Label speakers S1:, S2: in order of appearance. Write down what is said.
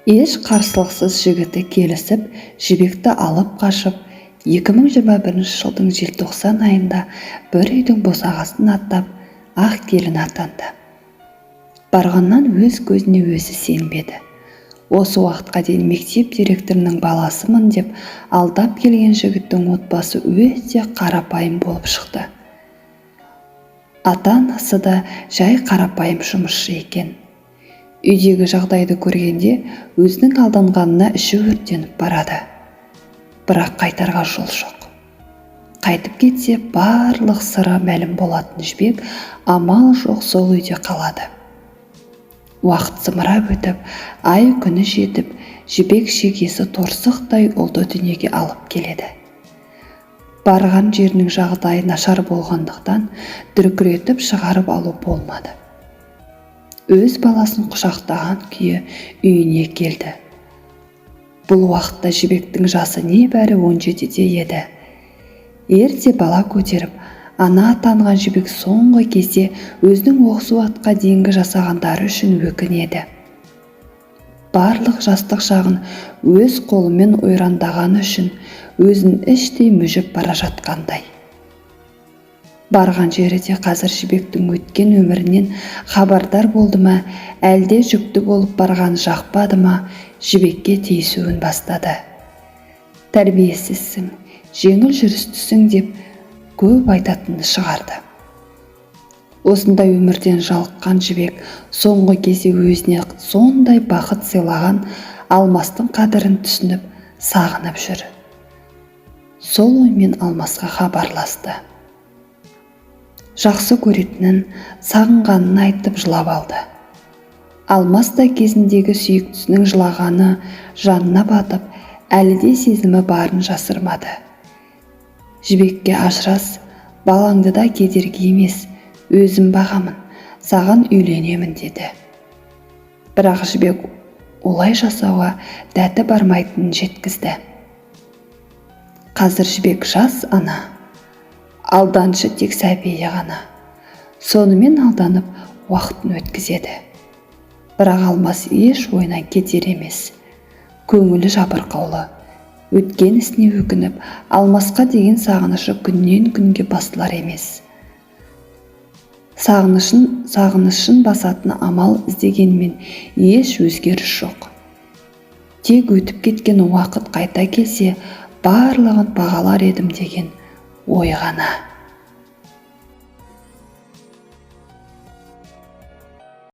S1: Еш қарсылықсыз жігіті келісіп, Жібекті алып қашып, 2021 жылдың желтоқсан айында бір үйдің босағасын аттап, ақ келін атанды. Барғаннан өз көзіне өзі сенбеді. Осы уақытқа дейін мектеп директорының баласымын деп алдап келген жігіттің отбасы өте қарапайым болып шықты. Ата-анасы да жай қарапайым жұмысшы екен. Үйдегі жағдайды көргенде өзінің алданғанына іші өртеніп барады. Бірақ қайтарға жол жоқ. Қайтып кетсе, барлық сыры мәлім болатын Жібек амал жоқ сол үйде қалады. Уақыт зымырап өтіп, ай күні жетіп, Жібек шекесі торсықтай ұлды дүниеге алып келеді. Барған жерінің жағдайы нашар болғандықтан дүркіретіп шығарып алу болмады. Өз баласын құшақтаған күйі үйіне келді. Бұл уақытта Жібектің жасы небәрі 17-де еді. Ерте бала көтеріп, ана атанған Жібек соңғы кезде өзінің осы уақытқа дейінгі жасағандары үшін өкінеді. Барлық жастық шағын өз қолымен ойрандағаны үшін өзін іштей мүжіп бара жатқандай. Барған жері де қазір Жібектің өткен өмірінен хабардар болды ма, әлде жүкті болып барған жақпады ма, Жібекке тиісуін бастады. Тәрбиесізсің, жеңіл жүрістісің деп көп айтатынын шығарды. Осындай өмірден жалыққан Жібек соңғы кезде өзіне сондай бақыт сыйлаған Алмастың қадірін түсініп, сағынып жүр. Сол оймен Алмасқа хабарласты. Жақсы көретінін, сағынғанын айтып жылап алды. Алмас та кезіндегі сүйіктісінің жылағаны жанына батып, әлі де сезімі барын жасырмады. Жібекке ажырас, балаңды да кедергі емес, өзім бағамын, саған үйленемін деді. Бірақ Жібек олай жасауға дәті бармайтынын жеткізді. Қазір Жібек жас ана, алданшы тек сәбиі ғана. Сонымен алданып уақытын өткізеді. Бірақ Алмас еш ойынан кетер емес. Көңілі жабырқаулы. Өткен ісіне өкініп, Алмасқа деген сағынышы күннен күнге басылар емес. Сағынышын басатын амал іздегенмен еш өзгеріс жоқ. Тек өтіп кеткен уақыт қайта келсе, барлығын бағалар едім деген ой ғана.